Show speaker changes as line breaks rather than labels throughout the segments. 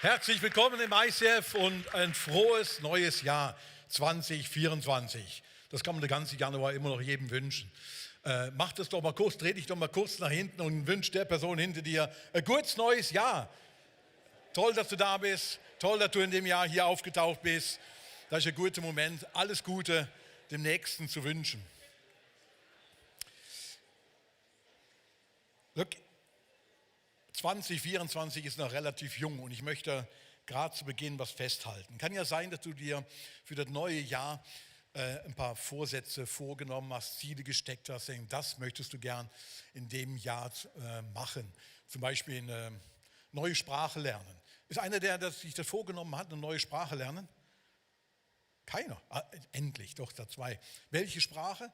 Herzlich willkommen im ICF und ein frohes neues Jahr 2024. Das kann man den ganzen Januar immer noch jedem wünschen. Mach das doch mal kurz, dreh dich doch mal kurz nach hinten und wünsch der Person hinter dir ein gutes neues Jahr. Toll, dass du da bist. Toll, dass du in dem Jahr hier aufgetaucht bist. Das ist ein guter Moment, alles Gute dem Nächsten zu wünschen. Look, 2024 ist noch relativ jung und ich möchte gerade zu Beginn was festhalten. Kann ja sein, dass du dir für das neue Jahr ein paar Vorsätze vorgenommen hast, Ziele gesteckt hast, das möchtest du gern in dem Jahr machen. Zum Beispiel eine neue Sprache lernen. Ist einer, der sich das vorgenommen hat, eine neue Sprache lernen? Keiner. Endlich, doch, da zwei. Welche Sprache?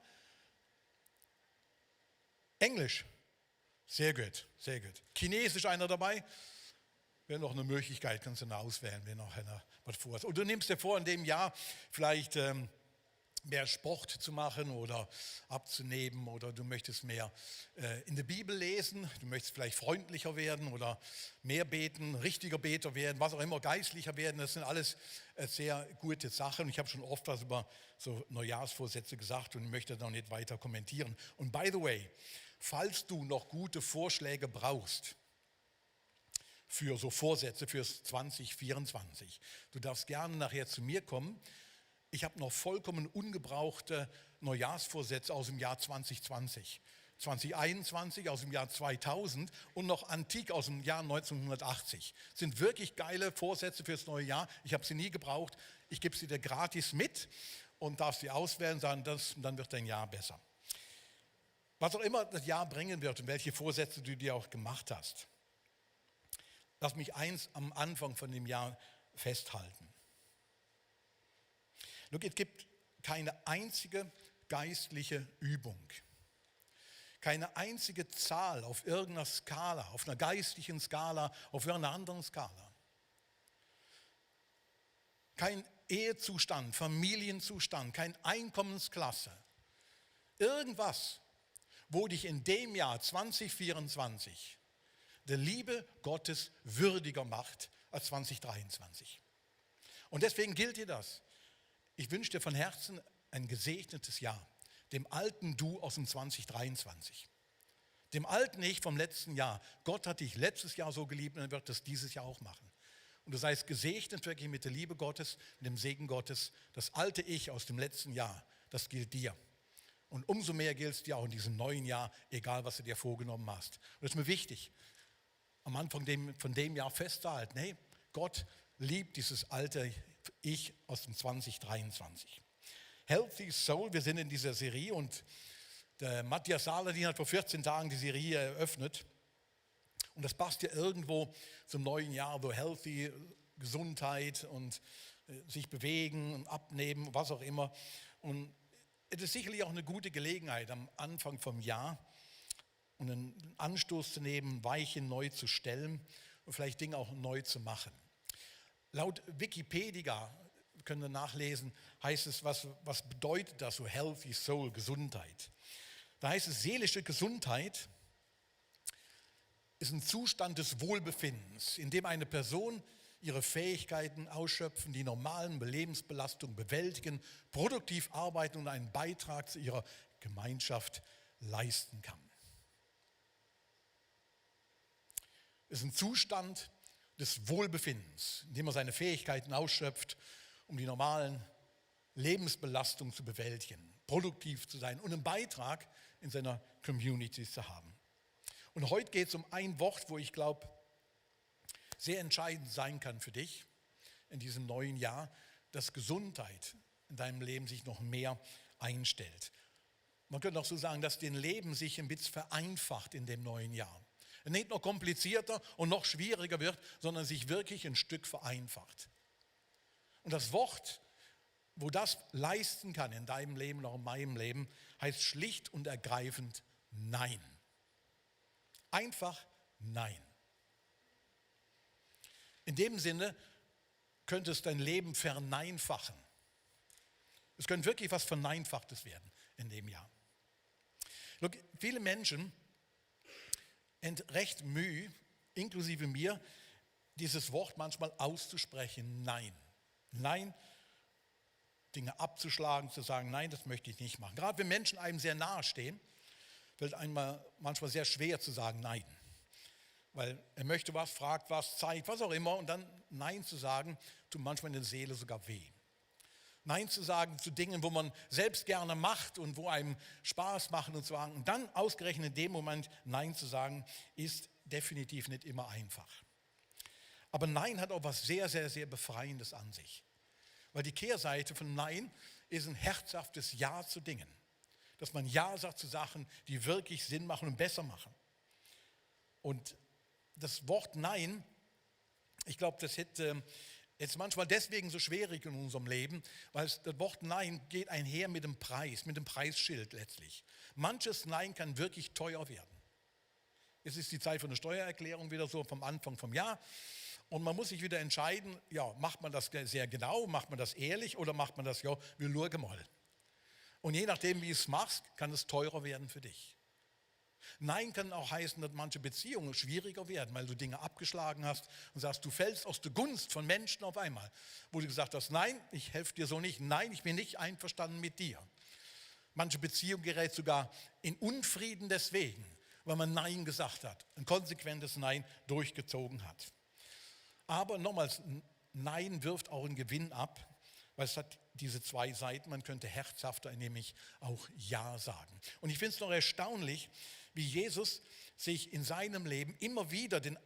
Englisch. Sehr gut, sehr gut. Chinesisch einer dabei? Wäre noch eine Möglichkeit, kannst du noch auswählen, wenn noch einer was vorhat. Und du nimmst dir vor, in dem Jahr vielleicht mehr Sport zu machen oder abzunehmen oder du möchtest mehr in der Bibel lesen, du möchtest vielleicht freundlicher werden oder mehr beten, richtiger Beter werden, was auch immer, geistlicher werden. Das sind alles sehr gute Sachen. Ich habe schon oft was über so Neujahrsvorsätze gesagt und ich möchte da noch nicht weiter kommentieren. Und by the way, falls du noch gute Vorschläge brauchst für so Vorsätze fürs 2024, du darfst gerne nachher zu mir kommen. Ich habe noch vollkommen ungebrauchte Neujahrsvorsätze aus dem Jahr 2020, 2021 aus dem Jahr 2000 und noch antik aus dem Jahr 1980. Das sind wirklich geile Vorsätze fürs neue Jahr. Ich habe sie nie gebraucht. Ich gebe sie dir gratis mit und darf sie auswählen, dann wird dein Jahr besser. Was auch immer das Jahr bringen wird und welche Vorsätze du dir auch gemacht hast. Lass mich eins am Anfang von dem Jahr festhalten. Look, es gibt keine einzige geistliche Übung, keine einzige Zahl auf irgendeiner Skala, auf einer geistlichen Skala, auf irgendeiner anderen Skala. Kein Ehezustand, Familienzustand, kein Einkommensklasse. Irgendwas, wo dich in dem Jahr 2024 der Liebe Gottes würdiger macht als 2023. Und deswegen gilt dir das. Ich wünsche dir von Herzen ein gesegnetes Jahr, dem alten Du aus dem 2023, dem alten Ich vom letzten Jahr. Gott hat dich letztes Jahr so geliebt und er wird das dieses Jahr auch machen. Und du seist gesegnet wirklich mit der Liebe Gottes, mit dem Segen Gottes. Das alte Ich aus dem letzten Jahr, das gilt dir. Und umso mehr gilt es dir auch in diesem neuen Jahr, egal was du dir vorgenommen hast. Und das ist mir wichtig, am Anfang von dem Jahr festzuhalten, hey, Gott liebt dieses alte Ich aus dem 2023. Healthy Soul, wir sind in dieser Serie und der Matthias Saladin hat vor 14 Tagen die Serie eröffnet. Und das passt ja irgendwo zum neuen Jahr, so Healthy, Gesundheit und sich bewegen und abnehmen, was auch immer. Und es ist sicherlich auch eine gute Gelegenheit am Anfang vom Jahr, und einen Anstoß zu nehmen, Weichen neu zu stellen und vielleicht Dinge auch neu zu machen. Laut Wikipedia, können wir nachlesen, heißt es, was bedeutet das so Healthy Soul, Gesundheit? Da heißt es, seelische Gesundheit ist ein Zustand des Wohlbefindens, in dem eine Person ihre Fähigkeiten ausschöpfen, die normalen Lebensbelastungen bewältigen, produktiv arbeiten und einen Beitrag zu ihrer Gemeinschaft leisten kann. Es ist ein Zustand des Wohlbefindens, in dem man seine Fähigkeiten ausschöpft, um die normalen Lebensbelastungen zu bewältigen, produktiv zu sein und einen Beitrag in seiner Community zu haben. Und heute geht es um ein Wort, wo ich glaube, sehr entscheidend sein kann für dich in diesem neuen Jahr, dass Gesundheit in deinem Leben sich noch mehr einstellt. Man könnte auch so sagen, dass dein Leben sich ein bisschen vereinfacht in dem neuen Jahr. Nicht noch komplizierter und noch schwieriger wird, sondern sich wirklich ein Stück vereinfacht. Und das Wort, wo das leisten kann in deinem Leben oder in meinem Leben, heißt schlicht und ergreifend Nein. Einfach Nein. In dem Sinne könnte es dein Leben verneinfachen. Es könnte wirklich was Verneinfachtes werden in dem Jahr. Look, viele Menschen recht Mühe, inklusive mir, dieses Wort manchmal auszusprechen, nein. Nein, Dinge abzuschlagen, zu sagen, nein, das möchte ich nicht machen. Gerade wenn Menschen einem sehr nahe stehen, fällt einem manchmal sehr schwer zu sagen, nein. Weil er möchte was, fragt was, zeigt, was auch immer. Und dann Nein zu sagen, tut manchmal in der Seele sogar weh. Nein zu sagen zu Dingen, wo man selbst gerne macht und wo einem Spaß machen und so weiter. Und dann ausgerechnet in dem Moment Nein zu sagen, ist definitiv nicht immer einfach. Aber Nein hat auch was sehr, sehr, sehr Befreiendes an sich. Weil die Kehrseite von Nein ist ein herzhaftes Ja zu Dingen. Dass man Ja sagt zu Sachen, die wirklich Sinn machen und besser machen. Und das Wort Nein, ich glaube, das ist manchmal deswegen so schwierig in unserem Leben, weil das Wort Nein geht einher mit dem Preis, mit dem Preisschild letztlich. Manches Nein kann wirklich teuer werden. Es ist die Zeit von der Steuererklärung wieder so vom Anfang vom Jahr. Und man muss sich wieder entscheiden, ja, macht man das sehr genau, macht man das ehrlich oder macht man das, ja, wir schauen mal. Und je nachdem, wie du es machst, kann es teurer werden für dich. Nein kann auch heißen, dass manche Beziehungen schwieriger werden, weil du Dinge abgeschlagen hast und sagst, du fällst aus der Gunst von Menschen auf einmal. Wo du gesagt hast, nein, ich helfe dir so nicht, nein, ich bin nicht einverstanden mit dir. Manche Beziehung gerät sogar in Unfrieden deswegen, weil man Nein gesagt hat, ein konsequentes Nein durchgezogen hat. Aber nochmals, Nein wirft auch einen Gewinn ab, weil es hat diese zwei Seiten, man könnte herzhafter, nämlich auch Ja sagen. Und ich finde es noch erstaunlich, wie Jesus sich in seinem Leben immer wieder den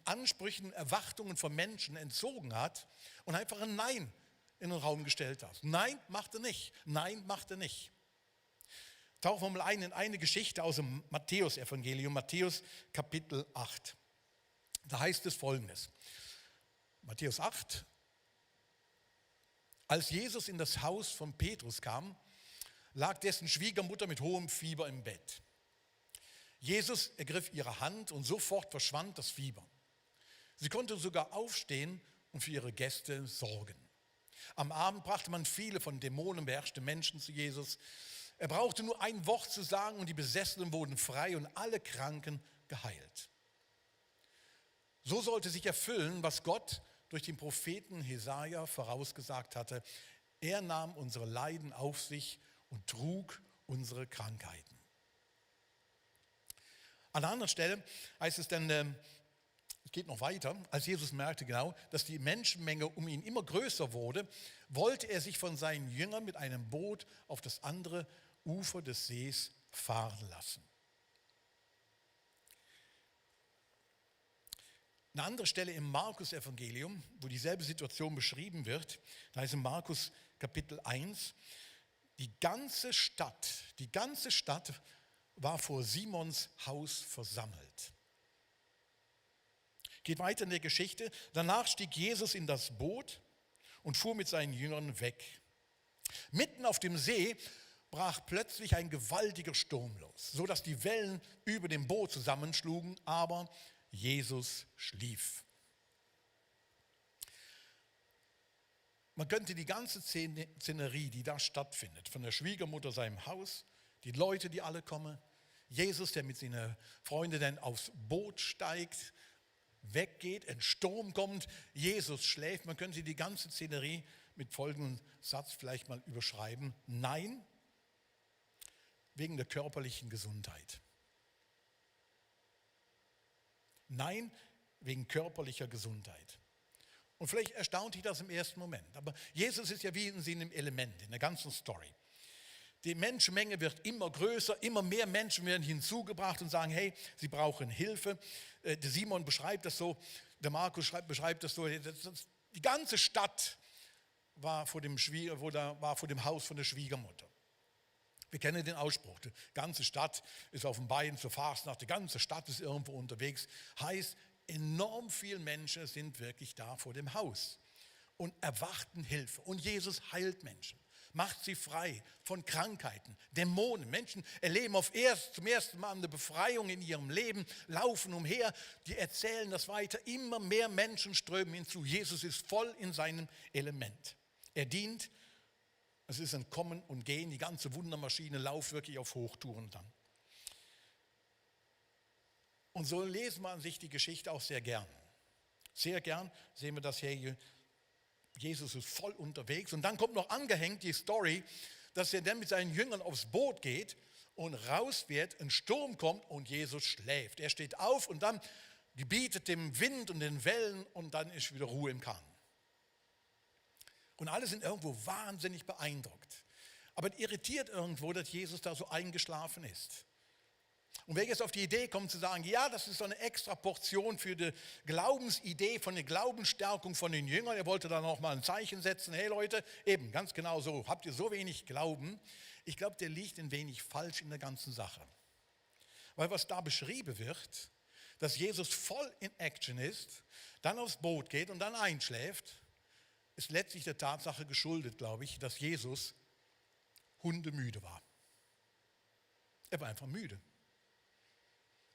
Ansprüchen, Erwartungen von Menschen entzogen hat und einfach ein Nein in den Raum gestellt hat. Nein, macht er nicht. Nein, macht er nicht. Tauchen wir mal ein in eine Geschichte aus dem Matthäus-Evangelium, Matthäus Kapitel 8. Da heißt es Folgendes. Matthäus 8. Als Jesus in das Haus von Petrus kam, lag dessen Schwiegermutter mit hohem Fieber im Bett. Jesus ergriff ihre Hand und sofort verschwand das Fieber. Sie konnte sogar aufstehen und für ihre Gäste sorgen. Am Abend brachte man viele von Dämonen beherrschte Menschen zu Jesus. Er brauchte nur ein Wort zu sagen und die Besessenen wurden frei und alle Kranken geheilt. So sollte sich erfüllen, was Gott durch den Propheten Jesaja vorausgesagt hatte. Er nahm unsere Leiden auf sich und trug unsere Krankheiten. An einer anderen Stelle heißt es dann, es geht noch weiter, als Jesus merkte genau, dass die Menschenmenge um ihn immer größer wurde, wollte er sich von seinen Jüngern mit einem Boot auf das andere Ufer des Sees fahren lassen. Eine andere Stelle im Markus-Evangelium, wo dieselbe Situation beschrieben wird, da heißt in Markus Kapitel 1, die ganze Stadt war vor Simons Haus versammelt. Geht weiter in der Geschichte. Danach stieg Jesus in das Boot und fuhr mit seinen Jüngern weg. Mitten auf dem See brach plötzlich ein gewaltiger Sturm los, sodass die Wellen über dem Boot zusammenschlugen, aber Jesus schlief. Man könnte die ganze Szenerie, die da stattfindet, von der Schwiegermutter seinem Haus, die Leute, die alle kommen, Jesus, der mit seinen Freunden dann aufs Boot steigt, weggeht, ein Sturm kommt, Jesus schläft. Man könnte die ganze Szenerie mit folgendem Satz vielleicht mal überschreiben. Nein, wegen der körperlichen Gesundheit. Nein, wegen körperlicher Gesundheit. Und vielleicht erstaunt dich das im ersten Moment. Aber Jesus ist ja wie in seinem Element, in der ganzen Story. Die Menschenmenge wird immer größer, immer mehr Menschen werden hinzugebracht und sagen, hey, sie brauchen Hilfe. Der Simon beschreibt das so, der Markus beschreibt das so, die ganze Stadt war vor dem Haus von der Schwiegermutter. Wir kennen den Ausspruch, die ganze Stadt ist auf dem Bein zur Fastnacht, die ganze Stadt ist irgendwo unterwegs. Heißt, enorm viele Menschen sind wirklich da vor dem Haus und erwarten Hilfe. Und Jesus heilt Menschen, macht sie frei von Krankheiten, Dämonen. Menschen erleben zum ersten Mal eine Befreiung in ihrem Leben, laufen umher, die erzählen das weiter. Immer mehr Menschen strömen hinzu. Jesus ist voll in seinem Element. Er dient. Es ist ein Kommen und Gehen, die ganze Wundermaschine läuft wirklich auf Hochtouren dann. Und so lesen wir an sich die Geschichte auch sehr gern. Sehr gern sehen wir das hier. Jesus ist voll unterwegs. Und dann kommt noch angehängt die Story, dass er dann mit seinen Jüngern aufs Boot geht und raus wird, ein Sturm kommt und Jesus schläft. Er steht auf und dann gebietet dem Wind und den Wellen und dann ist wieder Ruhe im Kahn. Und alle sind irgendwo wahnsinnig beeindruckt. Aber irritiert irgendwo, dass Jesus da so eingeschlafen ist. Und wer jetzt auf die Idee kommt zu sagen, ja, das ist so eine extra Portion für die Glaubensidee, von der Glaubensstärkung von den Jüngern, er wollte da nochmal ein Zeichen setzen, hey Leute, eben ganz genau so, habt ihr so wenig Glauben? Ich glaube, der liegt ein wenig falsch in der ganzen Sache. Weil was da beschrieben wird, dass Jesus voll in Action ist, dann aufs Boot geht und dann einschläft, ist letztlich der Tatsache geschuldet, glaube ich, dass Jesus hundemüde war. Er war einfach müde.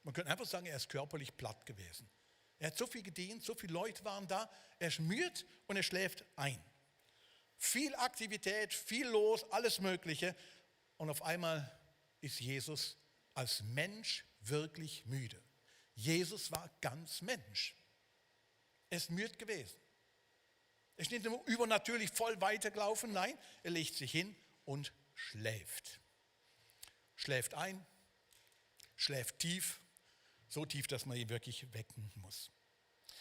Man könnte einfach sagen, er ist körperlich platt gewesen. Er hat so viel gedient, so viele Leute waren da, er ist müde und er schläft ein. Viel Aktivität, viel los, alles Mögliche. Und auf einmal ist Jesus als Mensch wirklich müde. Jesus war ganz Mensch. Er ist müde gewesen. Er ist nicht nur übernatürlich voll weitergelaufen, nein, er legt sich hin und schläft. Schläft ein, schläft tief, so tief, dass man ihn wirklich wecken muss.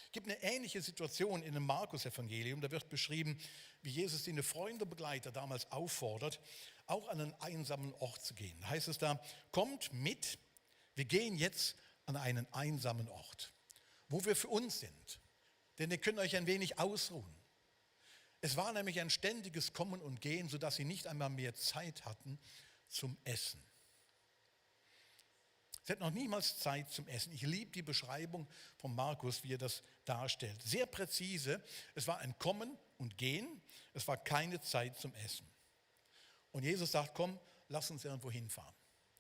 Es gibt eine ähnliche Situation in dem Markus-Evangelium, da wird beschrieben, wie Jesus seine Freunde und Begleiter damals auffordert, auch an einen einsamen Ort zu gehen. Da heißt es da, kommt mit, wir gehen jetzt an einen einsamen Ort, wo wir für uns sind, denn ihr könnt euch ein wenig ausruhen. Es war nämlich ein ständiges Kommen und Gehen, sodass sie nicht einmal mehr Zeit hatten zum Essen. Sie hatten noch niemals Zeit zum Essen. Ich liebe die Beschreibung von Markus, wie er das darstellt. Sehr präzise. Es war ein Kommen und Gehen. Es war keine Zeit zum Essen. Und Jesus sagt, komm, lass uns irgendwo hinfahren.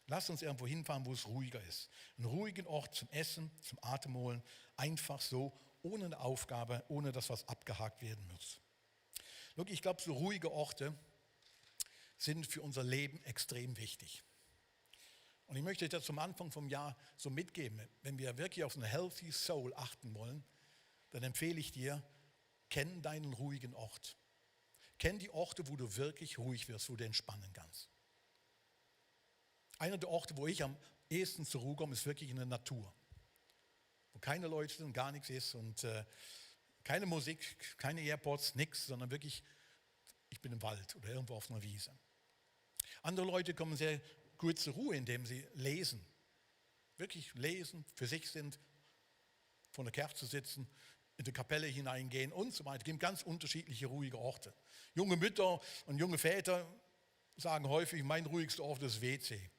Lass uns irgendwo hinfahren, wo es ruhiger ist. Einen ruhigen Ort zum Essen, zum Atemholen. Einfach so, ohne eine Aufgabe, ohne dass was abgehakt werden muss. Look, ich glaube, so ruhige Orte sind für unser Leben extrem wichtig. Und ich möchte dir zum Anfang vom Jahr so mitgeben, wenn wir wirklich auf eine healthy soul achten wollen, dann empfehle ich dir, kenn deinen ruhigen Ort. Kenn die Orte, wo du wirklich ruhig wirst, wo du entspannen kannst. Einer der Orte, wo ich am ehesten zur Ruhe komme, ist wirklich in der Natur. Wo keine Leute sind, gar nichts ist und keine Musik, keine Airpods, nichts, sondern wirklich, ich bin im Wald oder irgendwo auf einer Wiese. Andere Leute kommen sehr gut zur Ruhe, indem sie lesen. Wirklich lesen, für sich sind, vor einer Kerze sitzen, in die Kapelle hineingehen und so weiter. Es gibt ganz unterschiedliche ruhige Orte. Junge Mütter und junge Väter sagen häufig, mein ruhigster Ort ist WC.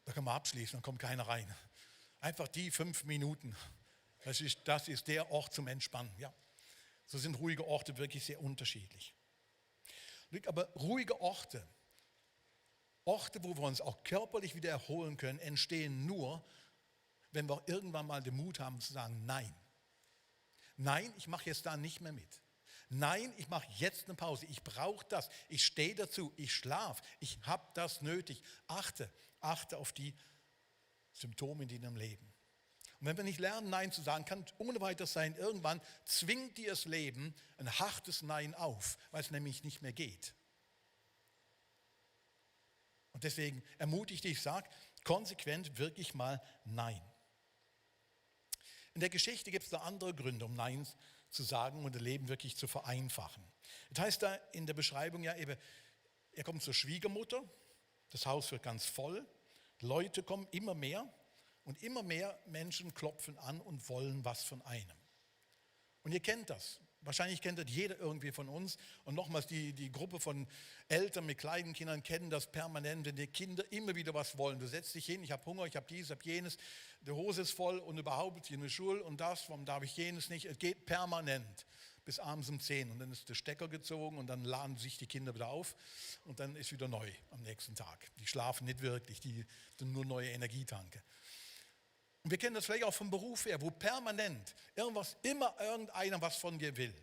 Da kann man abschließen, dann kommt keiner rein. Einfach die 5 Minuten, das ist der Ort zum Entspannen. Ja. So sind ruhige Orte wirklich sehr unterschiedlich. Aber ruhige Orte, wo wir uns auch körperlich wieder erholen können, entstehen nur, wenn wir irgendwann mal den Mut haben zu sagen, nein. Nein, ich mache jetzt da nicht mehr mit. Nein, ich mache jetzt eine Pause. Ich brauche das. Ich stehe dazu. Ich schlafe. Ich habe das nötig. Achte auf die Symptome in deinem Leben. Und wenn wir nicht lernen, Nein zu sagen, kann ohne weiteres sein, irgendwann zwingt dir das Leben ein hartes Nein auf, weil es nämlich nicht mehr geht. Und deswegen ermutige ich, sag konsequent wirklich mal Nein. In der Geschichte gibt es da andere Gründe, um Nein zu sagen und das Leben wirklich zu vereinfachen. Das heißt da in der Beschreibung ja eben, er kommt zur Schwiegermutter, das Haus wird ganz voll, Leute kommen immer mehr und immer mehr Menschen klopfen an und wollen was von einem. Und ihr kennt das. Wahrscheinlich kennt das jeder irgendwie von uns. Und nochmals, die Gruppe von Eltern mit kleinen Kindern kennen das permanent, wenn die Kinder immer wieder was wollen. Du setzt dich hin, ich habe Hunger, ich habe dies, ich habe jenes, die Hose ist voll und überhaupt in der Schule und das, warum darf ich jenes nicht? Es geht permanent bis abends um 10 und dann ist der Stecker gezogen und dann laden sich die Kinder wieder auf und dann ist wieder neu am nächsten Tag. Die schlafen nicht wirklich, die sind nur neue Energietanke. Und wir kennen das vielleicht auch vom Beruf her, wo permanent immer irgendeiner was von dir will.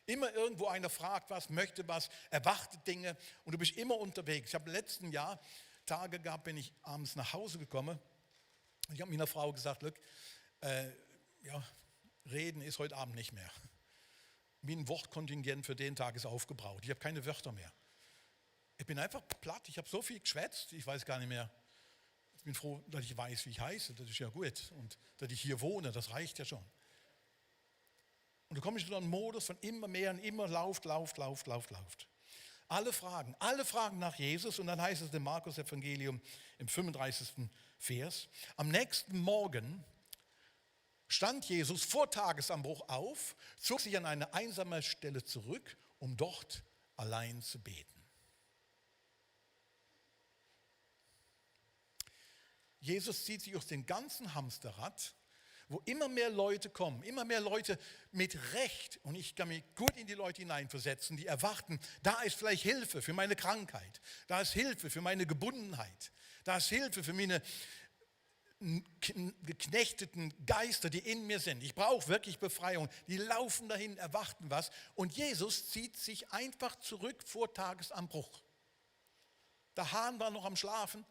Immer irgendwo einer fragt was, möchte was, erwartet Dinge und du bist immer unterwegs. Ich habe im letzten Jahr Tage gehabt, bin ich abends nach Hause gekommen und ich habe meiner Frau gesagt, look, Reden ist heute Abend nicht mehr. Wie ein Wortkontingent für den Tag ist aufgebraucht. Ich habe keine Wörter mehr. Ich bin einfach platt. Ich habe so viel geschwätzt, ich weiß gar nicht mehr. Ich bin froh, dass ich weiß, wie ich heiße. Das ist ja gut. Und dass ich hier wohne, das reicht ja schon. Und du kommst in einen Modus von immer mehr und immer lauft. Alle fragen nach Jesus. Und dann heißt es im Markus-Evangelium im 35. Vers: Am nächsten Morgen stand Jesus vor Tagesanbruch auf, zog sich an eine einsame Stelle zurück, um dort allein zu beten. Jesus zieht sich aus dem ganzen Hamsterrad, wo immer mehr Leute kommen, immer mehr Leute mit Recht, und ich kann mich gut in die Leute hineinversetzen, die erwarten, da ist vielleicht Hilfe für meine Krankheit, da ist Hilfe für meine Gebundenheit, da ist Hilfe für meine geknechteten Geister, die in mir sind. Ich brauche wirklich Befreiung. Die laufen dahin, erwarten was. Und Jesus zieht sich einfach zurück vor Tagesanbruch. Der Hahn war noch am Schlafen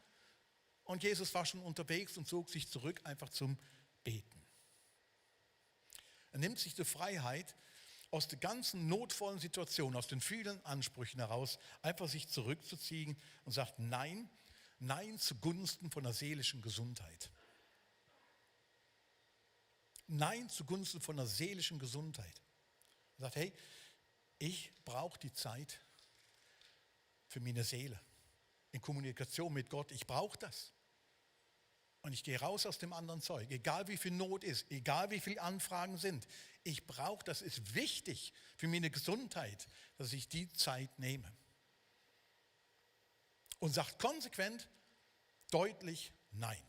und Jesus war schon unterwegs und zog sich zurück einfach zum Beten. Er nimmt sich die Freiheit, aus der ganzen notvollen Situation, aus den vielen Ansprüchen heraus, einfach sich zurückzuziehen und sagt Nein, Nein zugunsten von der seelischen Gesundheit. Nein zugunsten von der seelischen Gesundheit. Er sagt, hey, ich brauche die Zeit für meine Seele, in Kommunikation mit Gott, ich brauche das. Und ich gehe raus aus dem anderen Zeug, egal wie viel Not ist, egal wie viele Anfragen sind. Ich brauche, das ist wichtig für meine Gesundheit, dass ich die Zeit nehme. Und sagt konsequent, deutlich Nein.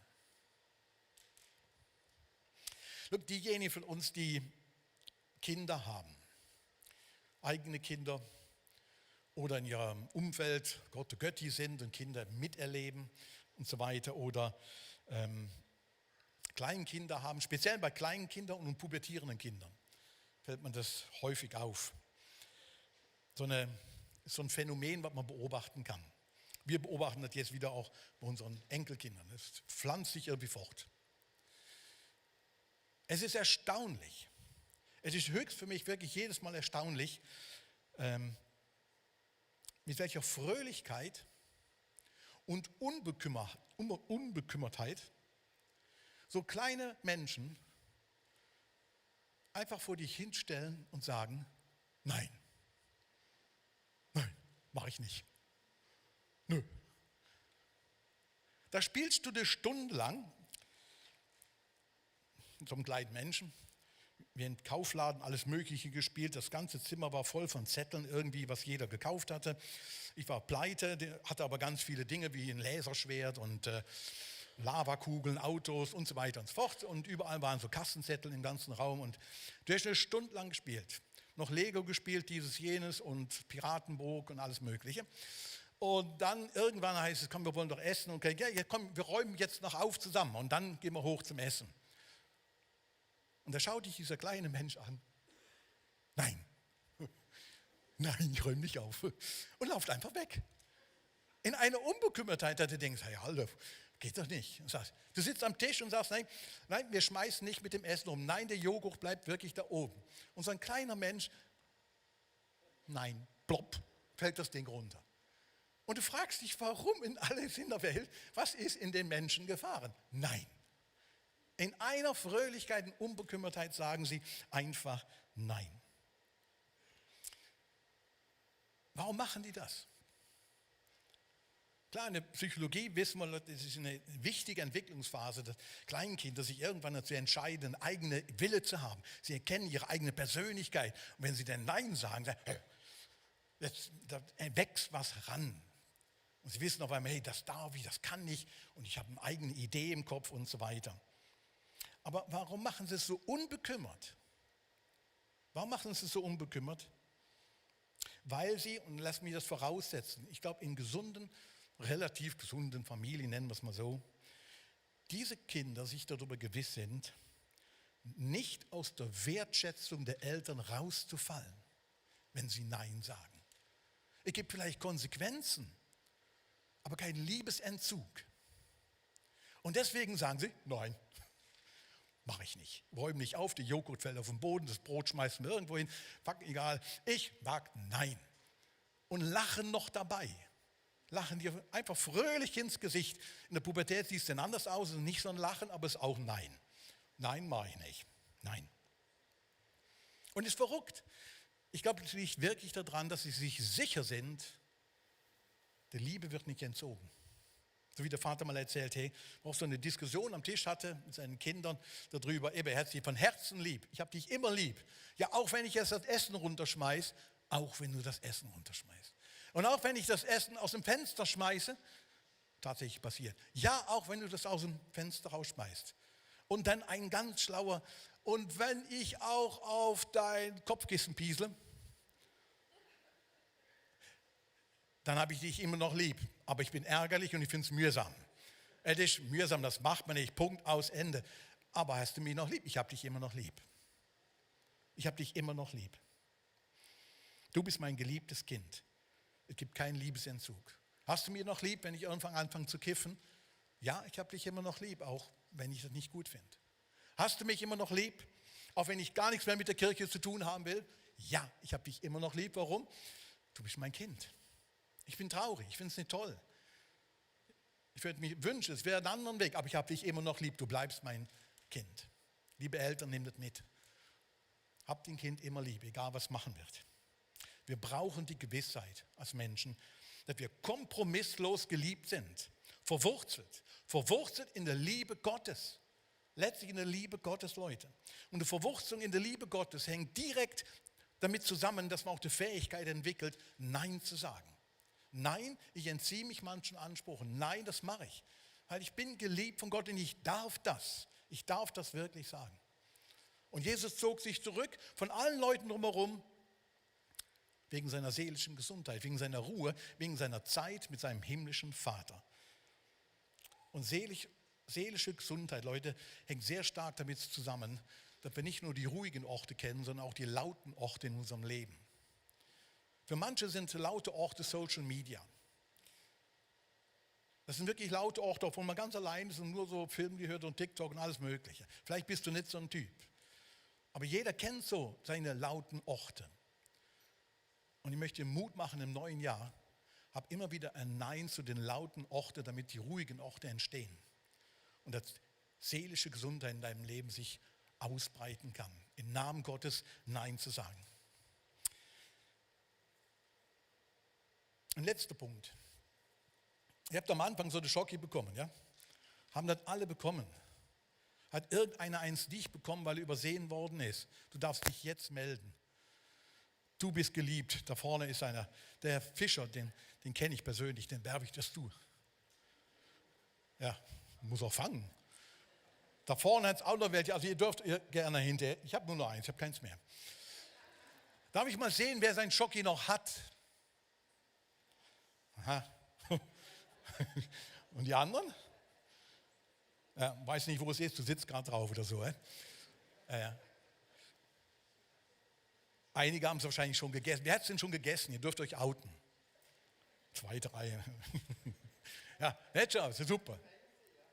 Diejenigen von uns, die Kinder haben, eigene Kinder oder in ihrem Umfeld Gott Götti sind und Kinder miterleben und so weiter, oder Kleinkinder haben, speziell bei kleinen Kindern und pubertierenden Kindern fällt man das häufig auf. So ein Phänomen, was man beobachten kann. Wir beobachten das jetzt wieder auch bei unseren Enkelkindern. Das pflanzt sich irgendwie fort. Es ist erstaunlich. Es ist höchst für mich wirklich jedes Mal erstaunlich, mit welcher Fröhlichkeit und Unbekümmertheit so kleine Menschen einfach vor dich hinstellen und sagen, nein, mache ich nicht. Nö. Da spielst du eine Stunde lang mit so einem kleinen Menschen, wir im Kaufladen alles Mögliche gespielt, das ganze Zimmer war voll von Zetteln, irgendwie, was jeder gekauft hatte. Ich war pleite, hatte aber ganz viele Dinge wie ein Laserschwert und Lavakugeln, Autos und so weiter und so fort. Und überall waren so Kassenzettel im ganzen Raum und du hast eine Stunde lang gespielt. Noch Lego gespielt, dieses, jenes und Piratenburg und alles Mögliche. Und dann irgendwann heißt es, komm, wir wollen doch essen. Und okay, ja, komm, wir räumen jetzt noch auf zusammen und dann gehen wir hoch zum Essen. Und da schaut dich dieser kleine Mensch an. Nein, ich räume nicht auf. Und lauft einfach weg. In einer Unbekümmertheit, dass du denkst, hey, Alter, geht doch nicht. Und sagst, du sitzt am Tisch und sagst, nein, wir schmeißen nicht mit dem Essen um. Nein, der Joghurt bleibt wirklich da oben. Und so ein kleiner Mensch, nein, plopp, fällt das Ding runter. Und du fragst dich, warum in alles in der Welt, was ist in den Menschen gefahren? Nein. In einer Fröhlichkeit und Unbekümmertheit sagen sie einfach Nein. Warum machen die das? Klar, in der Psychologie wissen wir, das ist eine wichtige Entwicklungsphase, dass Kleinkinder sich irgendwann dazu entscheiden, einen eigenen Wille zu haben. Sie erkennen ihre eigene Persönlichkeit. Und wenn sie dann Nein sagen, da wächst was ran. Und sie wissen auf einmal, hey, das darf ich, das kann ich und ich habe eine eigene Idee im Kopf und so weiter. Aber warum machen sie es so unbekümmert? Warum machen sie es so unbekümmert? Weil sie, und lass mich das voraussetzen, ich glaube in gesunden, relativ gesunden Familien, nennen wir es mal so, diese Kinder sich darüber gewiss sind, nicht aus der Wertschätzung der Eltern rauszufallen, wenn sie Nein sagen. Es gibt vielleicht Konsequenzen, aber keinen Liebesentzug. Und deswegen sagen sie Nein. Mache ich nicht. Räume nicht auf, der Joghurt fällt auf den Boden, das Brot schmeißen wir irgendwo hin. Fuck, egal. Ich sage nein. Und lachen noch dabei. Lachen dir einfach fröhlich ins Gesicht. In der Pubertät sieht es dann anders aus, es ist nicht so ein Lachen, aber es ist auch nein. Nein, mache ich nicht. Nein. Und es ist verrückt. Ich glaube, es liegt wirklich daran, dass sie sich sicher sind, die Liebe wird nicht entzogen. So wie der Vater mal erzählt, hey, auch so eine Diskussion am Tisch hatte mit seinen Kindern darüber, er hat sie von Herzen lieb. Ich habe dich immer lieb. Ja, auch wenn ich jetzt das Essen runterschmeiße, auch wenn du das Essen runterschmeißt. Und auch wenn ich das Essen aus dem Fenster schmeiße, tatsächlich passiert. Ja, auch wenn du das aus dem Fenster rausschmeißt. Und dann ein ganz schlauer, und wenn ich auch auf dein Kopfkissen piesle, dann habe ich dich immer noch lieb. Aber ich bin ärgerlich und ich finde es mühsam. Es ist mühsam, das macht man nicht. Punkt, aus, Ende. Aber hast du mich noch lieb? Ich habe dich immer noch lieb. Ich habe dich immer noch lieb. Du bist mein geliebtes Kind. Es gibt keinen Liebesentzug. Hast du mich noch lieb, wenn ich irgendwann anfange zu kiffen? Ja, ich habe dich immer noch lieb, auch wenn ich das nicht gut finde. Hast du mich immer noch lieb, auch wenn ich gar nichts mehr mit der Kirche zu tun haben will? Ja, ich habe dich immer noch lieb. Warum? Du bist mein Kind. Ich bin traurig, ich finde es nicht toll. Ich würde mir wünschen, es wäre ein anderer Weg, aber ich habe dich immer noch lieb, du bleibst mein Kind. Liebe Eltern, nehmt das mit. Habt den Kind immer lieb, egal was machen wird. Wir brauchen die Gewissheit als Menschen, dass wir kompromisslos geliebt sind. Verwurzelt in der Liebe Gottes. Letztlich in der Liebe Gottes, Leute. Und die Verwurzelung in der Liebe Gottes hängt direkt damit zusammen, dass man auch die Fähigkeit entwickelt, Nein zu sagen. Nein, ich entziehe mich manchen Ansprüchen. Nein, das mache ich. Weil ich bin geliebt von Gott und ich darf das. Ich darf das wirklich sagen. Und Jesus zog sich zurück von allen Leuten drumherum, wegen seiner seelischen Gesundheit, wegen seiner Ruhe, wegen seiner Zeit mit seinem himmlischen Vater. Und seelische Gesundheit, Leute, hängt sehr stark damit zusammen, dass wir nicht nur die ruhigen Orte kennen, sondern auch die lauten Orte in unserem Leben. Für manche sind laute Orte Social Media. Das sind wirklich laute Orte, wo man ganz allein ist und nur so Filme gehört und TikTok und alles Mögliche. Vielleicht bist du nicht so ein Typ. Aber jeder kennt so seine lauten Orte. Und ich möchte dir Mut machen im neuen Jahr. Hab immer wieder ein Nein zu den lauten Orten, damit die ruhigen Orte entstehen. Und dass seelische Gesundheit in deinem Leben sich ausbreiten kann. Im Namen Gottes Nein zu sagen. Ein letzter Punkt. Ihr habt am Anfang so eine Schocki bekommen, ja? Haben das alle bekommen. Hat irgendeiner eins nicht bekommen, weil er übersehen worden ist. Du darfst dich jetzt melden. Du bist geliebt. Da vorne ist einer, der Fischer, den kenne ich persönlich, den werfe ich das zu. Ja, muss auch fangen. Da vorne hat es auch noch welche, also ihr dürft gerne hinterher. Ich habe nur noch eins, ich habe keins mehr. Darf ich mal sehen, wer sein Schocki noch hat? Aha. Und die anderen? Ja, weiß nicht, wo es ist, du sitzt gerade drauf oder so. Einige haben es wahrscheinlich schon gegessen. Wer hat es denn schon gegessen? Ihr dürft euch outen. 2, 3. Ja, jetzt schon, das ist super.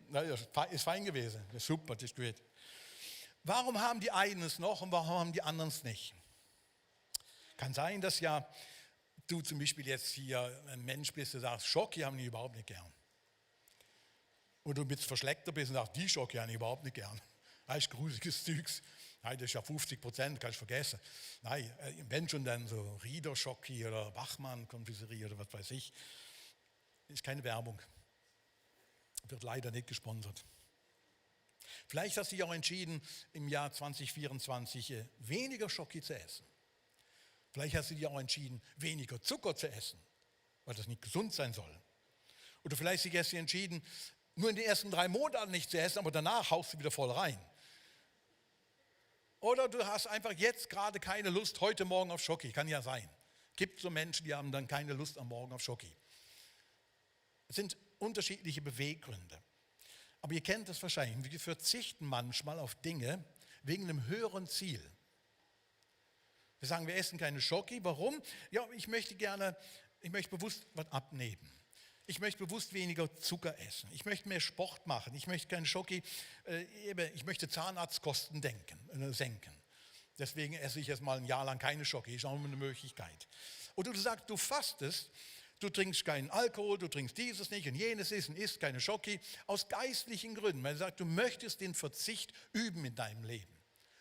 Das ist fein gewesen, das ist super, das ist gut. Warum haben die einen es noch und warum haben die anderen es nicht? Kann sein, dass ja du zum Beispiel jetzt hier ein Mensch bist, der sagst, Schocki haben die überhaupt nicht gern. Und du bist verschleckter bist und sagst, die Schocki haben die überhaupt nicht gern. Das ist grusiges Zeugs. Nein, das ist ja 50%, kannst du vergessen. Nein, wenn schon dann so Rieder-Schocki oder Bachmann-Konfiserie oder was weiß ich. Ist keine Werbung. Wird leider nicht gesponsert. Vielleicht hast du dich auch entschieden, im Jahr 2024 weniger Schocki zu essen. Vielleicht hast du dich auch entschieden, weniger Zucker zu essen, weil das nicht gesund sein soll. Oder vielleicht hast du dich entschieden, nur in den ersten 3 Monaten nicht zu essen, aber danach haust du wieder voll rein. Oder du hast einfach jetzt gerade keine Lust, heute Morgen auf Schocki. Kann ja sein. Gibt so Menschen, die haben dann keine Lust am Morgen auf Schocki. Es sind unterschiedliche Beweggründe. Aber ihr kennt das wahrscheinlich. Wir verzichten manchmal auf Dinge wegen einem höheren Ziel. Wir sagen, wir essen keine Schocki. Warum? Ja, ich möchte bewusst was abnehmen. Ich möchte bewusst weniger Zucker essen. Ich möchte mehr Sport machen. Ich möchte keinen Schoki. Ich möchte Zahnarztkosten senken. Deswegen esse ich jetzt mal ein Jahr lang keine Schoki. Ist auch eine Möglichkeit. Oder du sagst, du fastest, du trinkst keinen Alkohol, du trinkst dieses nicht und jenes ist und isst keine Schoki. Aus geistlichen Gründen. Weil du sagst, du möchtest den Verzicht üben in deinem Leben.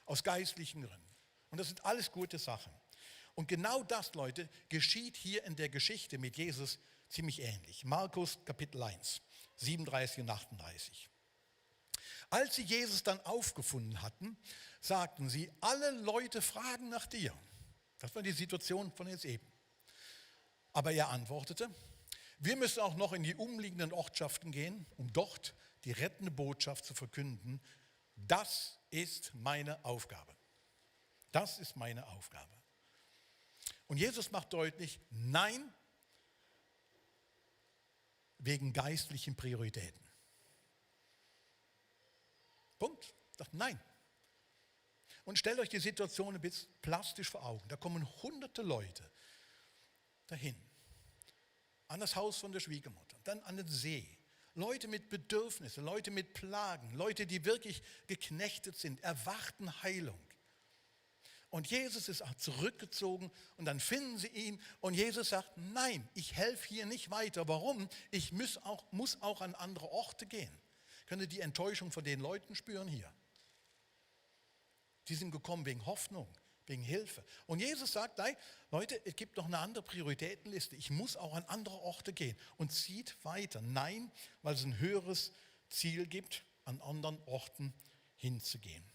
Aus geistlichen Gründen. Und das sind alles gute Sachen. Und genau das, Leute, geschieht hier in der Geschichte mit Jesus ziemlich ähnlich. Markus Kapitel 1, 37 und 38. Als sie Jesus dann aufgefunden hatten, sagten sie, alle Leute fragen nach dir. Das war die Situation von jetzt eben. Aber er antwortete, wir müssen auch noch in die umliegenden Ortschaften gehen, um dort die rettende Botschaft zu verkünden. Das ist meine Aufgabe. Das ist meine Aufgabe. Und Jesus macht deutlich, nein, wegen geistlichen Prioritäten. Punkt. Sagt nein. Und stellt euch die Situation ein bisschen plastisch vor Augen. Da kommen hunderte Leute dahin. An das Haus von der Schwiegermutter, dann an den See. Leute mit Bedürfnissen, Leute mit Plagen, Leute, die wirklich geknechtet sind, erwarten Heilung. Und Jesus ist auch zurückgezogen und dann finden sie ihn und Jesus sagt, nein, ich helfe hier nicht weiter. Warum? Ich muss auch an andere Orte gehen. Könnt ihr die Enttäuschung von den Leuten spüren hier? Die sind gekommen wegen Hoffnung, wegen Hilfe. Und Jesus sagt, nein, Leute, es gibt noch eine andere Prioritätenliste. Ich muss auch an andere Orte gehen und zieht weiter. Nein, weil es ein höheres Ziel gibt, an anderen Orten hinzugehen.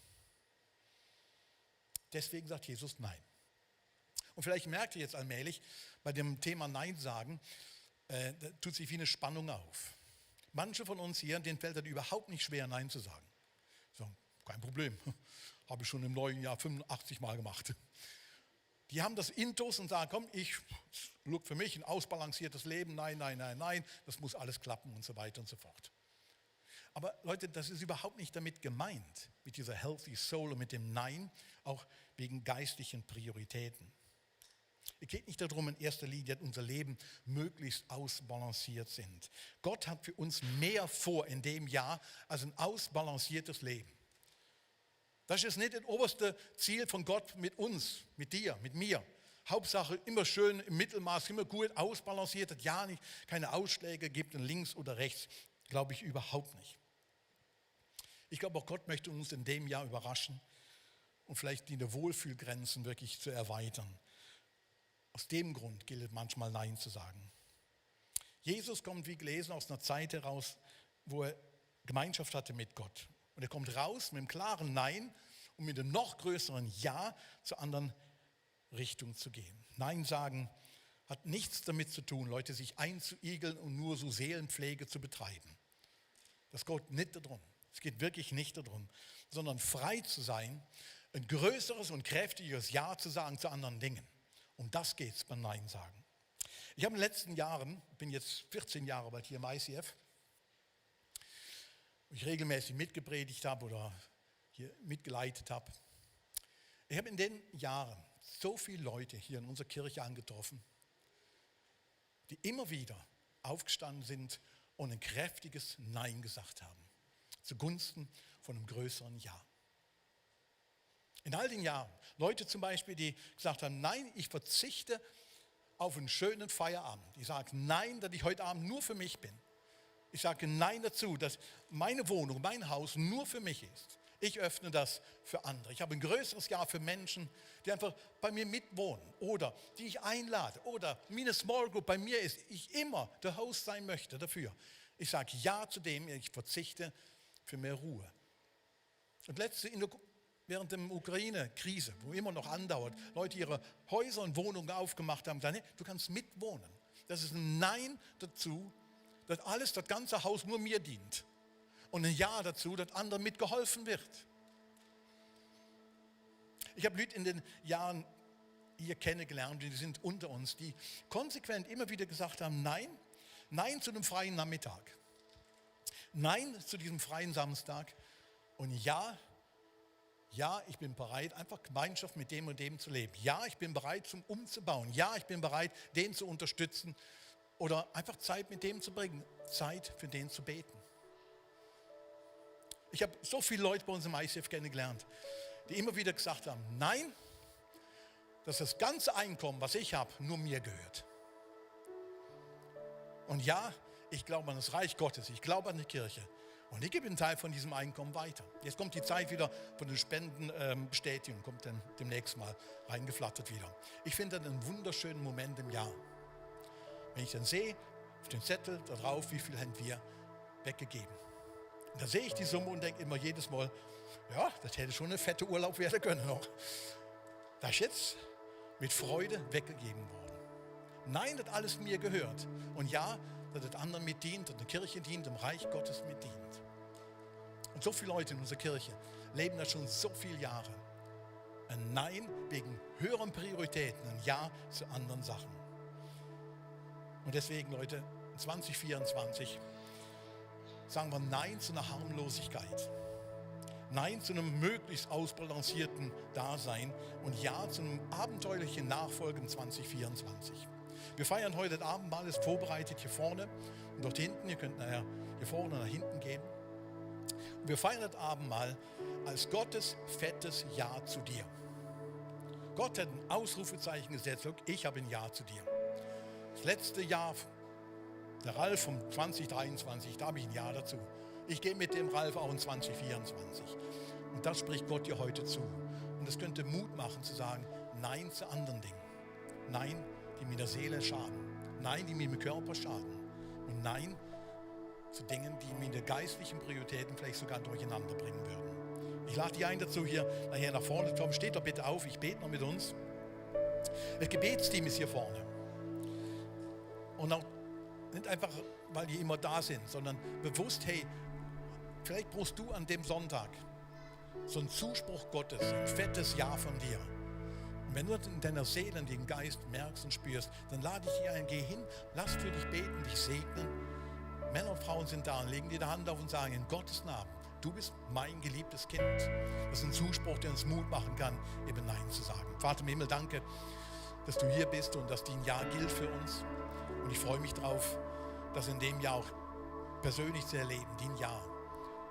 Deswegen sagt Jesus Nein. Und vielleicht merkt ihr jetzt allmählich, bei dem Thema Nein sagen, da tut sich wie eine Spannung auf. Manche von uns hier, denen fällt das überhaupt nicht schwer, Nein zu sagen. So, kein Problem, habe ich schon im neuen Jahr 85 Mal gemacht. Die haben das Intus und sagen, komm, ich look für mich ein ausbalanciertes Leben, nein, nein, nein, nein, das muss alles klappen und so weiter und so fort. Aber Leute, das ist überhaupt nicht damit gemeint, mit dieser Healthy Soul und mit dem Nein, auch wegen geistlichen Prioritäten. Es geht nicht darum in erster Linie, dass unser Leben möglichst ausbalanciert sind. Gott hat für uns mehr vor in dem Jahr als ein ausbalanciertes Leben. Das ist nicht das oberste Ziel von Gott mit uns, mit dir, mit mir. Hauptsache immer schön im Mittelmaß, immer gut ausbalanciert, dass ja nicht keine Ausschläge gibt in links oder rechts. Glaube ich überhaupt nicht. Ich glaube auch Gott möchte uns in dem Jahr überraschen und vielleicht die Wohlfühlgrenzen wirklich zu erweitern. Aus dem Grund gilt es manchmal Nein zu sagen. Jesus kommt, wie gelesen, aus einer Zeit heraus, wo er Gemeinschaft hatte mit Gott. Und er kommt raus mit einem klaren Nein und mit einem noch größeren Ja zur anderen Richtung zu gehen. Nein sagen hat nichts damit zu tun, Leute sich einzuigeln und nur so Seelenpflege zu betreiben. Das geht nicht darum. Es geht wirklich nicht darum, sondern frei zu sein, ein größeres und kräftigeres Ja zu sagen zu anderen Dingen. Um das geht es beim Nein sagen. Ich habe in den letzten Jahren, bin jetzt 14 Jahre bald hier im ICF, wo ich regelmäßig mitgepredigt habe oder hier mitgeleitet habe. Ich habe in den Jahren so viele Leute hier in unserer Kirche angetroffen, die immer wieder aufgestanden sind und ein kräftiges Nein gesagt haben, zugunsten von einem größeren Ja. In all den Jahren, Leute zum Beispiel, die gesagt haben, nein, ich verzichte auf einen schönen Feierabend. Ich sage nein, dass ich heute Abend nur für mich bin. Ich sage nein dazu, dass meine Wohnung, mein Haus nur für mich ist. Ich öffne das für andere. Ich habe ein größeres Ja für Menschen, die einfach bei mir mitwohnen oder die ich einlade oder wie eine Small Group bei mir ist, ich immer der Host sein möchte dafür. Ich sage Ja zu dem, ich verzichte für mehr Ruhe. Und während der Ukraine-Krise, wo immer noch andauert, Leute ihre Häuser und Wohnungen aufgemacht haben, sagen, du kannst mitwohnen. Das ist ein Nein dazu, dass das ganze Haus nur mir dient. Und ein Ja dazu, dass anderen mitgeholfen wird. Ich habe Leute in den Jahren hier kennengelernt, die sind unter uns, die konsequent immer wieder gesagt haben, nein, nein zu einem freien Nachmittag. Nein zu diesem freien Samstag. Und ja, ich bin bereit, einfach Gemeinschaft mit dem und dem zu leben. Ja, ich bin bereit, zum umzubauen. Ja, ich bin bereit, den zu unterstützen, oder einfach Zeit mit dem zu bringen, Zeit für den zu beten. Ich habe so viele Leute bei uns im ICF kennengelernt, die immer wieder gesagt haben, nein, dass das ganze Einkommen, was ich habe, nur mir gehört. Und ja, ich glaube an das Reich Gottes, ich glaube an die Kirche und ich gebe einen Teil von diesem Einkommen weiter. Jetzt kommt die Zeit wieder von der Spendenbestätigung, kommt dann demnächst mal reingeflattert wieder. Ich finde das einen wunderschönen Moment im Jahr. Wenn ich dann sehe, auf dem Zettel da drauf, wie viel haben wir weggegeben. Und da sehe ich die Summe und denke immer jedes Mal, ja, das hätte schon eine fette Urlaub werden können noch. Das ist jetzt mit Freude weggegeben worden. Nein, das alles mir gehört. Und ja, dass das anderen mitdient und der Kirche dient, dem Reich Gottes mitdient. Und so viele Leute in unserer Kirche leben das schon so viele Jahre. Ein Nein wegen höheren Prioritäten, ein Ja zu anderen Sachen. Und deswegen, Leute, 2024 sagen wir Nein zu einer Harmlosigkeit. Nein zu einem möglichst ausbalancierten Dasein und Ja zu einem abenteuerlichen Nachfolgen 2024. Wir feiern heute das Abendmahl, ist vorbereitet hier vorne und dort hinten. Ihr könnt nachher hier vorne nach hinten gehen. Und wir feiern das Abendmahl als Gottes fettes Ja zu dir. Gott hat ein Ausrufezeichen gesetzt, ich habe ein Ja zu dir. Das letzte Jahr, der Ralf vom 2023, da habe ich ein Ja dazu. Ich gehe mit dem Ralf auch in 2024. Und das spricht Gott dir heute zu. Und das könnte Mut machen zu sagen, Nein zu anderen Dingen. Nein, die mir der Seele schaden. Nein, die mir im Körper schaden. Und Nein zu Dingen, die mir in der geistlichen Prioritäten vielleicht sogar durcheinander bringen würden. Ich lade dich ein dazu, hier nachher nach vorne zu kommen. Steht doch bitte auf, ich bete noch mit uns. Das Gebetsteam ist hier vorne. Und auch nicht einfach, weil die immer da sind, sondern bewusst, hey, vielleicht brauchst du an dem Sonntag so einen Zuspruch Gottes, ein fettes Ja von dir. Und wenn du in deiner Seele, in den Geist merkst und spürst, dann lade ich dich ein, geh hin, lass für dich beten, dich segnen. Männer und Frauen sind da und legen dir die Hand auf und sagen, in Gottes Namen, du bist mein geliebtes Kind. Das ist ein Zuspruch, der uns Mut machen kann, eben Nein zu sagen. Vater im Himmel, danke, dass du hier bist und dass dein Ja gilt für uns. Und ich freue mich drauf, das in dem Jahr auch persönlich zu erleben, dein Ja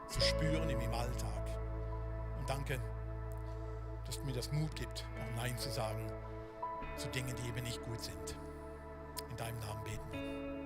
zu spüren im Alltag. Und danke, dass mir das Mut gibt, auch Nein zu sagen zu Dingen, die eben nicht gut sind. In deinem Namen beten wir.